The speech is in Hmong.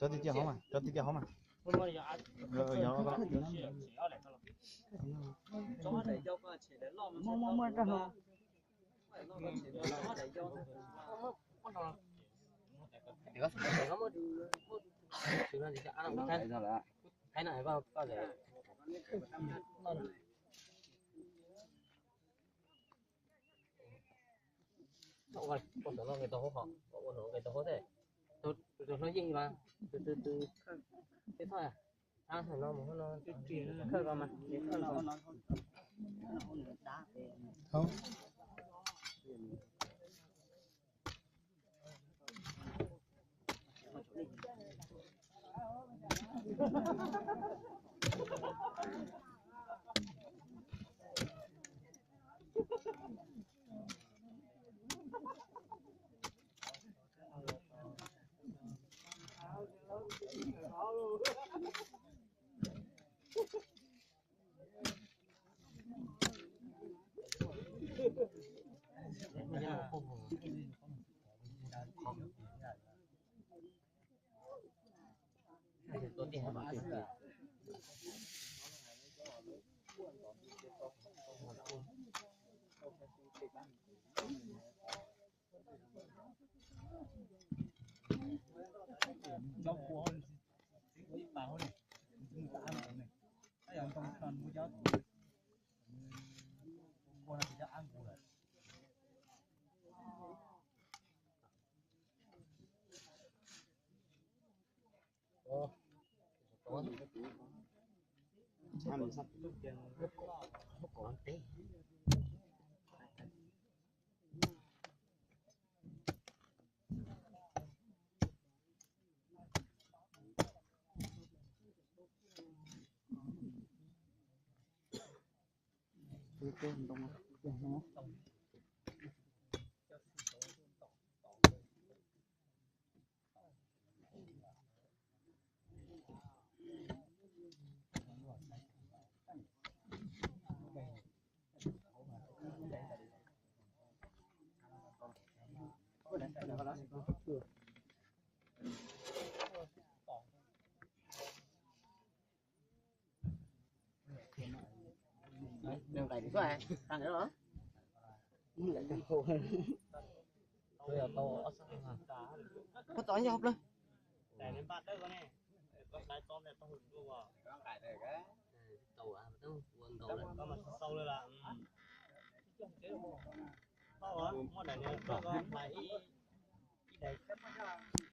Cov tiag tiag hov mas, cov tiag tiag hov mas. Ua, ua tus no nqis tau hauv qhov, ua no nqis tau hauv thiab. Tus tus tus hlub yeej mas, tus tus tus, tej thoj, ab no mus no, khawb ko mas, khawb ko. Nqaim xwb, qab ntawd los. Puas tau yog plaws.